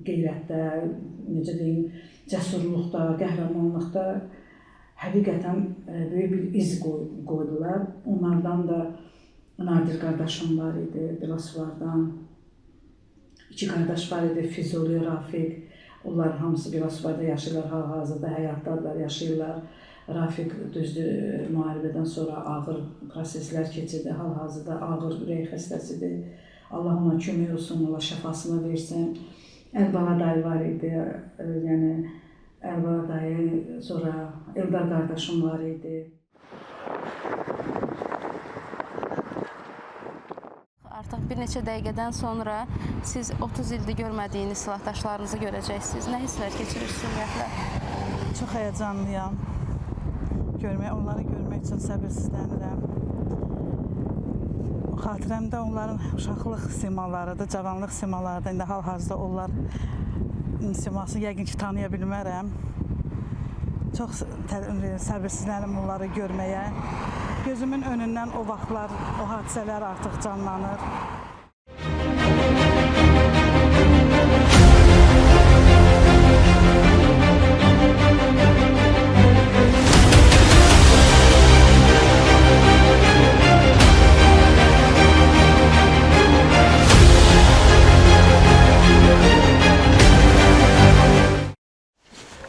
qeyrətdə, necə deyim, cəsurluqda, qəhrəmanlıqda həqiqətən böyük bir iz qoydular. Onlardan da Nadir qardaşım var idi, Belasuvardan. İki qardaş var idi, Füzuli, Rafiq. Onlar hamısı Belasuvarda yaşayırlar, hal-hazırda həyatdadırlar, yaşayırlar. Rafiq düzdür, müharibədən sonra ağır proseslər keçirdi, hal-hazırda ağır ürək xəstəsidir. Allah ona kömək olsun, Allah şəfasını versin. Əlbala dayı var idi, yəni Əlbala dayı, sonra Eldar qardaşım var idi. Artıq bir neçə dəqiqədən sonra siz 30 ildir görmədiyiniz silahdaşlarınızı görəcəksiniz. Nə hisslər keçirirsiniz ümumiyyətlə? Çox həyəcanlıyam. Onları görmək üçün səbirsizlənirəm. Xatirəmdə onların uşaqlıq simalarıdır, cavanlıq simalarıdır. İndi hal-hazırda onlar simasını yəqin ki, tanıya bilmərəm. Çox səbirsizlənirəm onları görməyə. Gözümün önündən o vaxtlar, o hadisələr artıq canlanır.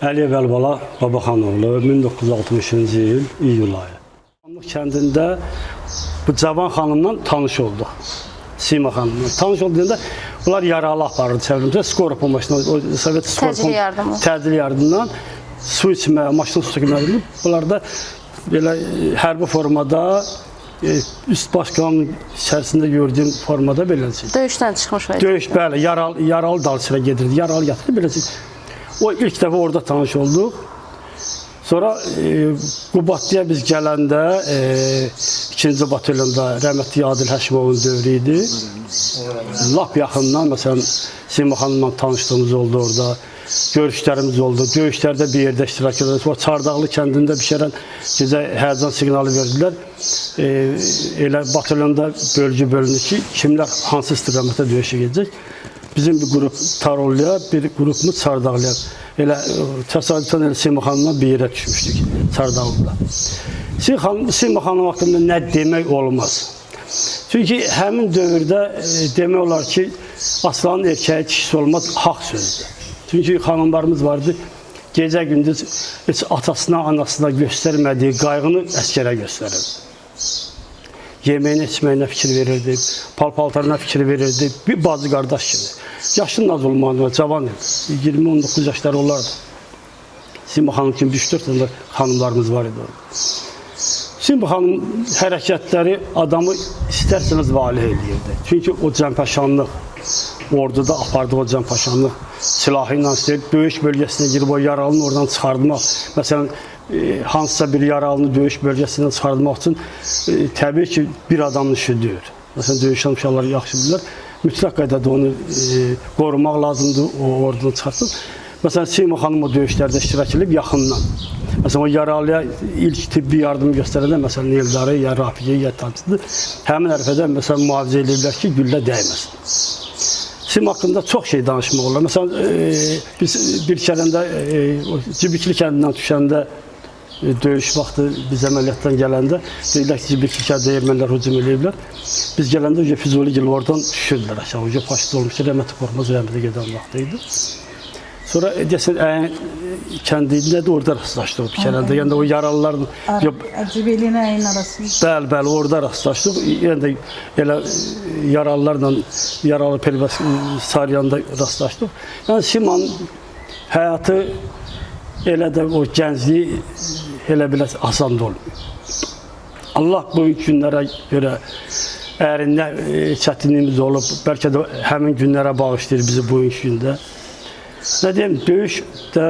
Əliyev Əlbala Babaxanoğlu 1960-cı il iyul ayı. Kəndində bu cavan xanımla tanış olduq. Sima xanımla. Tanış olduqda bunlar yaralı aparırdı çevrimizə. Skoropun maşını, o Sovet Skoropun təcili yardımından su içməyə, maşın su tökməyə. Bunlar da belə hərbi formada, üst başqanın içərisində gördüyüm formada beləcə. Döyüşdən çıxmış vəziyyətdə. Döyüş, bəli, yaralı dalsıra gedirdi, yaralı yatırdı, beləcə. O ilk dəfə orada tanış olduq. Sonra Qubadlıya biz gələndə 2-ci batalyonda rəhmətli Adil Həşimovun dövrü idi. Lap yaxından, məsələn, Sima xanımla tanışdığımız oldu orada, görüşlərimiz oldu. Döyüşlərdə bir yerdə iştirak edirdik. Sonra Çardaqlı kəndində bir şeylə gecə həyəcan siqnalı verdilər. Elə batalyonda bölgü bölündü ki, kimlər hansı istiqamətdə döyüşə gedəcək. Bizim bir qrup Tarolluya, bir qrupumuz Çardaqlıya. Elə təsadüfən elə Sima xanımla bir yerə düşmüşdük Çardaqlıda. Sima xanım haqqında nə demək olmaz. Çünki həmin dövrdə demək olar ki, aslanın erkəyi kişisi olmaz, haqq sözdür. Çünki xanımlarımız vardı, gecə-gündüz heç atasına, anasına göstərmədiyi qayğını əskərə göstərirdi. Yeməyinə, içməyinə fikir verirdi, pal-paltarına fikir verirdi, bir bacı qardaş kimi. Yaşının az olmağına, cavan idi, 20-19 yaşları olardı. Sima xanım kimi 3-4 dənə xanımlarımız var idi orada. Sima xanım hərəkətləri adamı istərseniz valih eləyirdi. Çünki o cəmpeşanlıq, orduda apardığı o cəmpeşanlıq silahı ilə istəyir, döyüş bölgəsinə girib o yaralını oradan çıxartmaq. Məsələn, hansısa bir yaralını döyüş bölgəsindən çıxartmaq üçün təbii ki, bir adamın işi deyil. Məsələn, döyüşən uşaqlar yaxşı bilirlər. Mütləq qaydada onu qorumaq lazımdır, o ordunu çıxartsın. Məsələn, Sima xanım o döyüşlərdə iştirak edib yaxından. Məsələn, o yaralıya ilk tibbi yardım göstərəndə, məsələn, Eldarı, ya Rafiqi, ya Tacıdır, həmin ərəfədə məsələn, mühafizə eləyiblər ki, güllə dəyməsin. Sima haqqında çox şey danışmaq olar. Məsələn, biz bir kərəndə, Cibikli kəndindən düşəndə döyüş vaxtı biz əməliyyatdan gələndə deyirlər ki, Cibikli kəndə ermənilər hücum eləyiblər. Biz gələndə Füzuligil oradan düşürdülər aşağı. Uca faşist olmuşdu, Rəhmətli Qorxmaz rəhmətə gedən vaxtı idi. Sonra deyəsən, kəndində də orada rastlaşdıq bir kərəndə. Yəni o yaralıların... Cibelin əyin arasında. Bəli, bəli, orada rastlaşdıq. Yəni elə yaralılarla, yaralı Pervəz Sarıyanda rastlaşdıq. Yəni Simanın həyatı elə də o gəncliyi elə belə asan da olmuyor. Allah bu günlərə görə əgər nə çətinliyimiz olub, bəlkə də həmin günlərə bağışlayır bizi bugünkü gündə. Nə deyim, döyüş də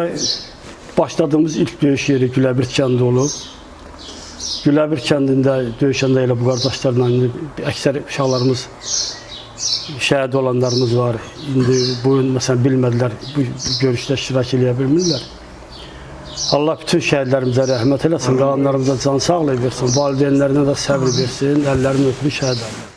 başladığımız ilk döyüş yeri Güləbir kəndi olub. Güləbir kəndində döyüşəndə elə bu qardaşlarla əksər uşaqlarımız, şəhid olanlarımız var. İndi bugün məsələn bilmədilər, bu görüşdə iştirak eləyə bilmirlər. Allah bütün şəhidlərimizə rəhmət eləsin, qalanlarımıza can sağlığı versin, valideynlərinə də səbir versin, əllərini öpür şəhidlərinə.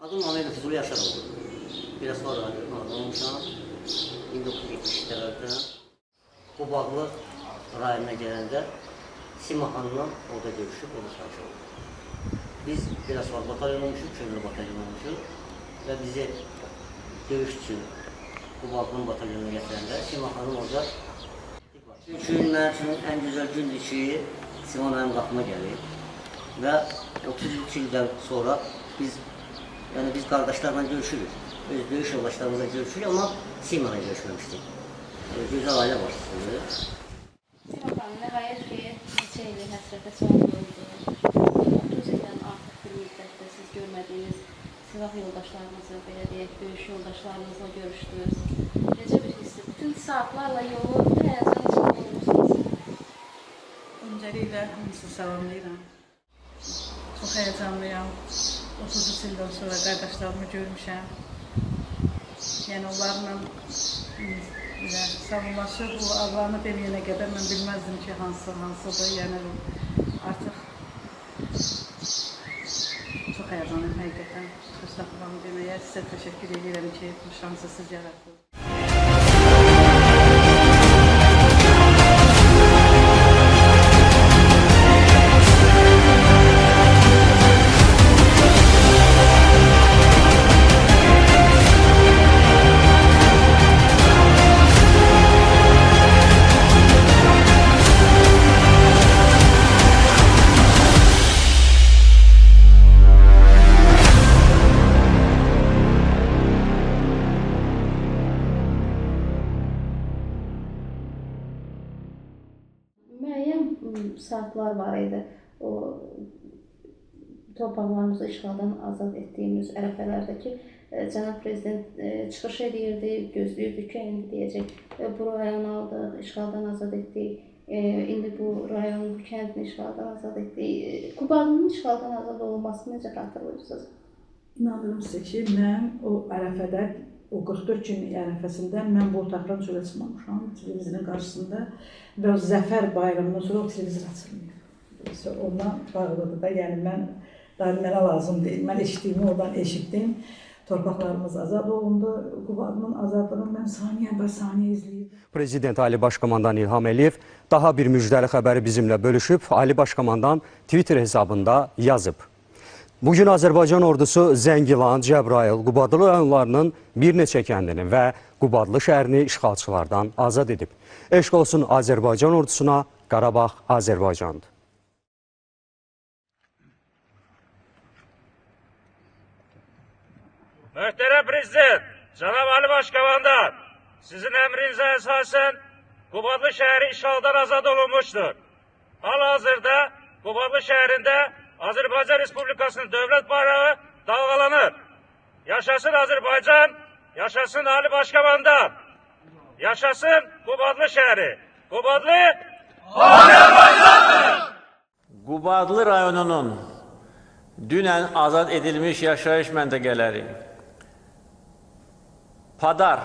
Adım Ahmet Füzuli Yaşaroğlu. Biraz sonra olmuşam, 1970-lərdə. Qubadlı rayonuna gələndə Sima xanımla orada görüşüb, orada tanış olduq. Biz biraz var batalyon olmuşuq, könüllü batalyon olmuşuq və bizi döyüş üçün Qubadlının batalyonuna gətirəndə Sima xanım orada. Çünki mənim üçün ən gözəl gündür ki, Sima mənim qapıma gəlir və 33 ildən sonra biz, yəni biz qardaşlarla görüşürük, öz döyüş yoldaşlarımızla görüşürük, amma Sima ilə görüşməmişdik. Gözəl ailə başçısıdır. Sima xanım, nəhayət ki, neçə illik həsrətə son qoyuldu. 30 ildən artıq bir müddətdə siz görmədiyiniz silah yoldaşlarınızı, belə deyək, döyüş yoldaşlarınızla görüşdünüz. Necə bir hissdir? Bütün saatlarla yolu həyəcan içində olmuşsunuz. Öncəliklə hamısını salamlayıram. Çox həyəcanlıyam. 33 ildən sonra qardaşlarımı görmüşəm. Yəni onlarla salamlaşıb, o adlarını deməyənə qədər mən bilməzdim ki, hansı, hansıdır. Yəni artıq çox həyəcanlıyam həqiqətən. Söz tapıram deməyə. Sizə təşəkkür edirəm ki, bu şansı siz yaratdınız. saatlar var idi. O torpaqlarımızı işğaldan azad etdiyimiz ərəfələrdəki cənab prezident çıxış edirdi, gözləyirdik ki, indi deyəcək, bu rayonu aldıq, işğaldan azad etdik, indi bu rayonun, bu kəndini işğaldan azad etdik. Qubadlının işğaldan azad olunmasını necə xatırlayırsınız? İnanırım sizə ki, mən o ərəfədə, o 44 günlük ərəfəsində mən bu otaqdan çölə çıxmamışam televizorun qarşısında və o Zəfər bayramından sonra o televizor açılmıyor. Ondan bağlıdır da, yəni mən, daha mənə lazım deyil. Mən eşitdiyimi oradan eşitdim. Torpaqlarımız azad olundu. Qubadlının azadlığını mən saniyə bə saniyə izləyirdim. Prezident Ali Başkomandan İlham Əliyev daha bir müjdəli xəbəri bizimlə bölüşüb. Ali Başkomandan Twitter hesabında yazıb. Bugün Azərbaycan ordusu Zəngilan, Cəbrayıl, Qubadlı rayonlarının bir neçə kəndini və Qubadlı şəhərini işğalçılardan azad edib. Eşq olsun Azərbaycan ordusuna, Qarabağ Azərbaycandır. Möhtərəm Prezident, Cənab Ali Başkomandan, sizin əmrinizə əsasən Qubadlı şəhəri işğaldan azad olunmuşdur. Hal-hazırda Qubadlı şəhərində Azərbaycan Respublikasının dövlət bayrağı dalgalanır. Yaşasın Azərbaycan, yaşasın Ali Başkomandan, yaşasın Qubadlı şəhəri. Qubadlı Azərbaycandır! Qubadlı rayonunun dünən azad edilmiş yaşayış məntəqələri Padar,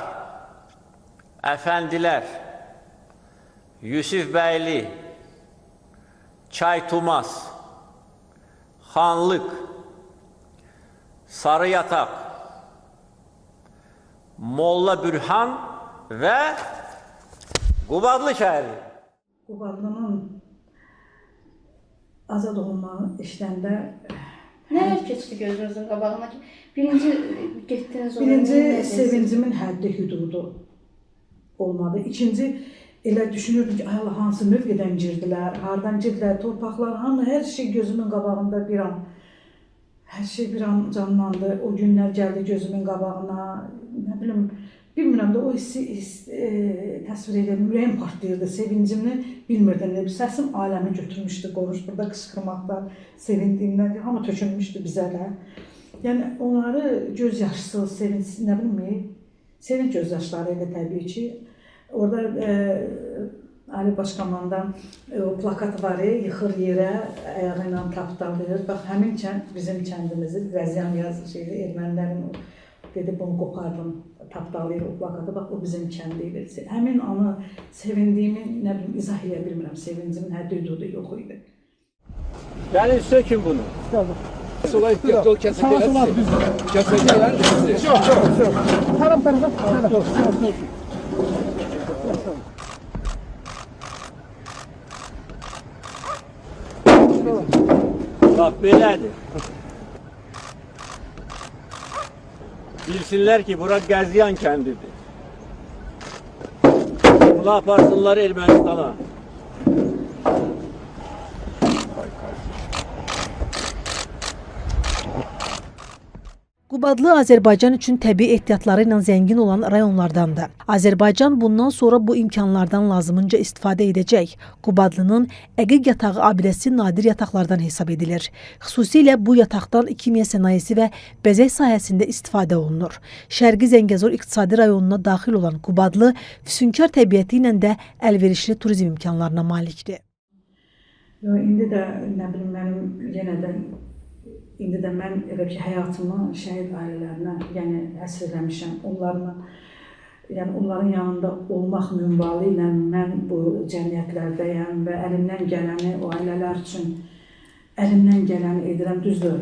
Əfəndilər, Yusifbəyli, Çaytumas, Xanlıq, Sarı Yataq, Molla Bürhan və Qubadlı şəhəri. Qubadlının azad olunmanı eşidəndə nələr keçdi gözünüzün qabağına ki, birinci getdiniz oraya? Birinci sevincimin həddi hüdudu olmadı. İkinci, elə düşünürdüm ki, ay Allah, hansı mövqedən girdilər, hardan girdilər, torpaqlar, hamı, hər şey gözümün qabağında bir an, hər şey bir an canlandı. O günlər gəldi gözümün qabağına, nə bilim, bilmirəm də o hissi təsvir edirdim, ürəyim partlayırdı, sevincimni bilmirdim. Səsim aləmi götürmüşdü, qonuş burada qışqırmaqdan, sevindiyimdən, hamı tökülmüşdü bizə də. Yəni onları göz yaşsız, sevinç, nə bilim, sevinç göz yaşları idi təbii ki. Orada Ali Başkomandan o plakat var, yıxır yerə, ayağı ilə tapdalayır. Bax, həmin kənd bizim kəndimizi, Vəziyan yazır şeydi, ermənilərin o, dedi, bunu qopardım, tapdalayır o plakatı, bax, o bizim kəndi idi. Həmin anı sevindiyimi, nə bilim, izah edə bilmirəm, sevincimin həddi hüdudu yox idi. Gəlin, sökün bunu. Sola ehtiyatlı ol, kəsəcəklər sizi. Kəsəcəklər sizi. Yox, yox, yox. Tərəf tərəfə, tərəf. Bax, belədir. Bilsinlər ki, bura Qəziyan kəndidir. Bunu aparsınlar Ermənistana. Qubadlı Azərbaycan üçün təbii ehtiyatları ilə zəngin olan rayonlardandır. Azərbaycan bundan sonra bu imkanlardan lazımınca istifadə edəcək. Qubadlının əqiq yatağı abidəsi nadir yataqlardan hesab edilir. Xüsusilə bu yataqdan kimya sənayesi və bəzək sahəsində istifadə olunur. Şərqi Zəngəzur iqtisadi rayonuna daxil olan Qubadlı füsunkar təbiəti ilə də əlverişli turizm imkanlarına malikdir. İndi də nə bilim mənim yenə də İndi də mən elə ki, həyatımı şəhid ailələrinə, yəni həsr eləmişəm. Onlarla, yəni onların yanında olmaq ünvanı ilə mən bu cəmiyyətlərdəyəm və əlimdən gələni o ailələr üçün əlimdən gələni edirəm. Düzdür,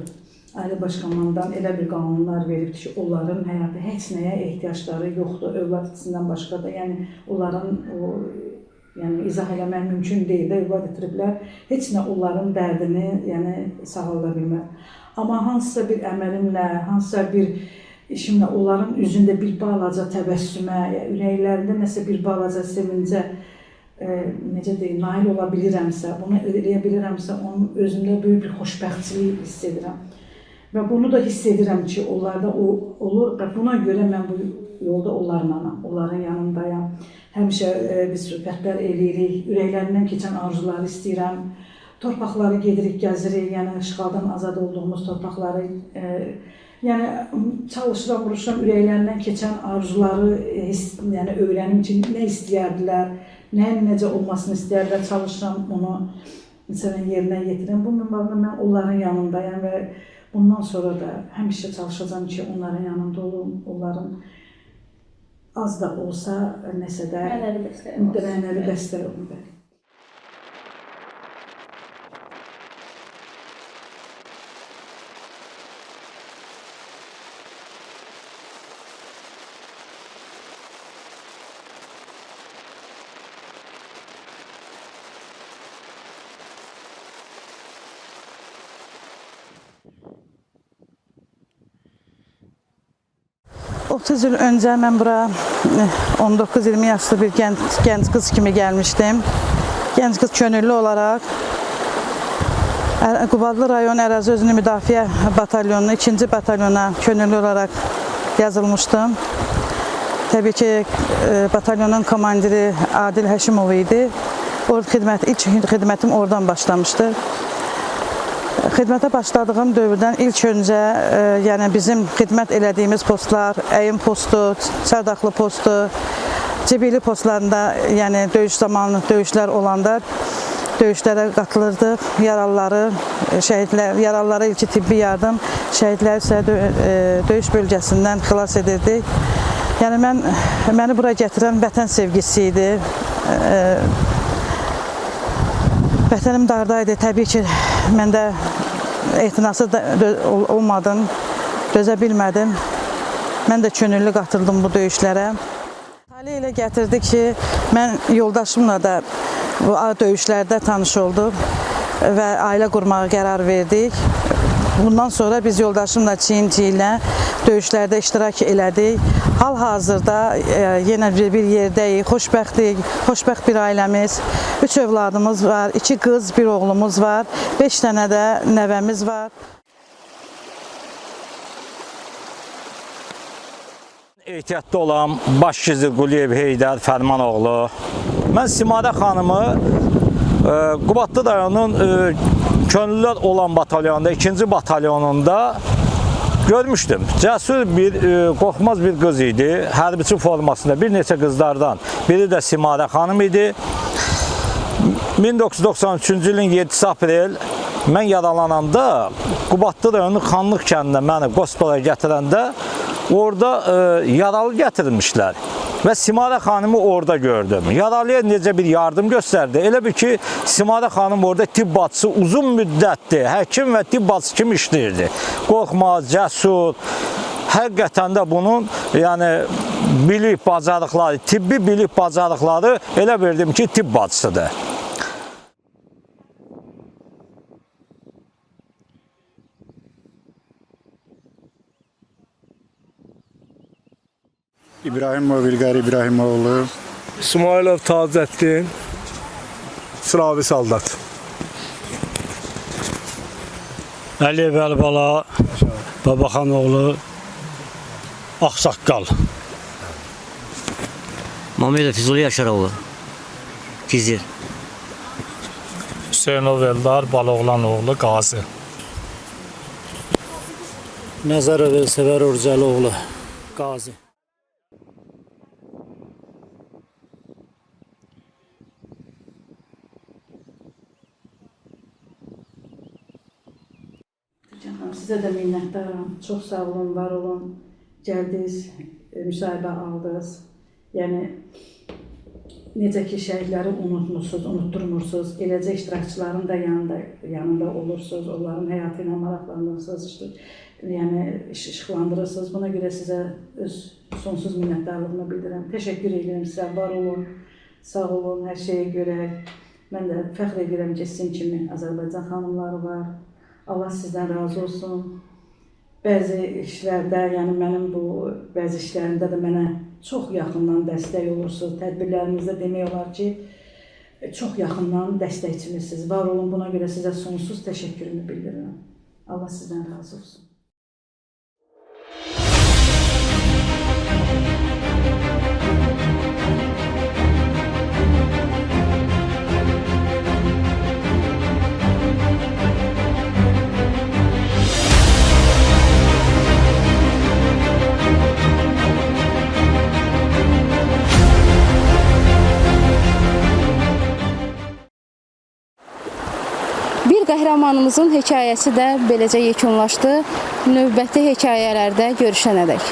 Ali Başkomandan elə bir qanunlar veribdir ki, onların həyatı heç nəyə ehtiyacları yoxdur, övlad itisindən başqa da, yəni onların o, yəni izah eləmək mümkün deyil də, övlad itiriblər, heç nə onların dərdini yəni sağalda bilməz. Amma hansısa bir əməlimlə, hansısa bir işimlə onların üzündə bir balaca təbəssümə, ürəklərində nəsə bir balaca sevincə, necə deyim, nail ola bilirəmsə, bunu eləyə bilirəmsə, onun özümdə böyük bir xoşbəxtçilik hiss edirəm. Və bunu da hiss edirəm ki, onlarda o olur və buna görə mən bu yolda onlarlanam, onların yanındayam. Həmişə biz söhbətlər eləyirik, ürəklərindən keçən arzuları istəyirəm. Torpaqları gedirik, gəzirik, yəni işğaldan azad olduğumuz torpaqları, yəni çalışıram, vuruşuram, ürəklərindən keçən arzuları yəni öyrənim ki, nə istəyərdilər, nəyin necə olmasını istəyərdilər, çalışıram onu məsələn yerinə yetirim. Bu minvalda mən onların yanındayam və bundan sonra da həmişə çalışacağam ki, onların yanında olum, onların az da olsa nəsə də mənəvi dəstək olum. 30 il öncə mən bura 19-20 yaşlı bir gənc qız kimi gəlmişdim. Gənc qız könüllü olaraq Qubadlı rayon ərazi özünü müdafiə batalyonuna, 2-ci batalyona könüllü olaraq yazılmışdım. Təbii ki, batalyonun komandiri Adil Həşimov idi. İlk xidmətim oradan başlamışdı. Xidmətə başladığım dövrdən ilk öncə, yəni bizim xidmət elədiyimiz postlar, Əyin postu, Çardaqlı postu, Cibili postlarında, yəni döyüş zamanı, döyüşlər olanda döyüşlərə qatılırdıq. Yaralıları, şəhidlər, yaralılara ilki tibbi yardım, şəhidləri isə döyüş bölgəsindən xilas edirdik. Yəni məni bura gətirən vətən sevgisi idi. Vətənim darda idi. Təbii ki, məndə etinasız olmadım, dözə bilmədim. Mən də könüllü qatıldım bu döyüşlərə. Tale ilə gətirdi ki, mən yoldaşımla da bu döyüşlərdə tanış olduq və ailə qurmağa qərar verdik. Bundan sonra biz yoldaşımla çiyin-çiyinlə döyüşlərdə iştirak elədik. Hal-hazırda yenə bir yerdəyik, xoşbəxtik, xoşbəxt bir ailəmiz. 3 övladımız var, 2 qız, 1 oğlumuz var, 5 dənə də nəvəmiz var. Ehtiyatlı olan Baş gizir Quliyev Heydər Fərmanoğlu. Mən Simarə xanımı Qubadlı rayonunun könüllülər olan batalyonunda, 2-ci batalyonunda görmüşdüm. Cəsur bir, qorxmaz bir qız idi. Hərbiçi formasında bir neçə qızlardan biri də Simarə xanım idi. 1993-cü ilin 7 aprel mən yaralananda Qubadlı rayonunun Xanlıq kəndində məni qospitala gətirəndə orada yaralı gətirilmişlər və Simarə xanımı orada gördüm. Yaralıya necə bir yardım göstərdi. Elə bil ki, Simarə xanım orada tibb bacısı uzun müddətdir. Həkim və tibb bacısı kimi işləyirdi. Qorxmaz, cəsur, həqiqətən də bunun yəni bilik bacarıqları, tibbi bilik bacarıqları elə bildim ki, tibb bacısıdır. İbrahimov İlqar İbrahimoğlu, İsmailov Tacəddin, Sıravi Saldat. Əliyev Əlibala, Babaxanoğlu, Ağsaqqal. Mamedov Füzuli Yaşaroğlu, Gizir. Hüseynov Eldar, Baloğlanoğlu, Qazi. Nəzərov Elsəvər Orcalıoğlu, Qazi. Canım, sizə də minnətdaram. Çox sağ olun, var olun. Gəldiniz, müsahibə aldınız. Yəni, necə ki, şəhidləri unutmursunuz, unutturmursunuz, eləcə iştirakçıların da yanında olursunuz, onların həyatı ilə maraqlanırsınız, yəni işıqlandırırsınız. Buna görə sizə öz sonsuz minnətdarlığımı bildirirəm. Təşəkkür edirəm sizə, var olun, sağ olun hər şeyə görə. Mən də fəxr edirəm ki, sizin kimi Azərbaycan xanımları var. Allah sizdən razı olsun. Bəzi işlərdə, yəni mənim bu bəzi işlərimdə də mənə çox yaxından dəstək olursunuz. Tədbirlərimizdə demək olar ki, çox yaxından dəstəkçimizsiniz. Var olun, buna görə sizə sonsuz təşəkkürümü bildirirəm. Allah sizdən razı olsun. Qəhrəmanımızın hekayəsi də beləcə yekunlaşdı. Növbəti hekayələrdə görüşənədək.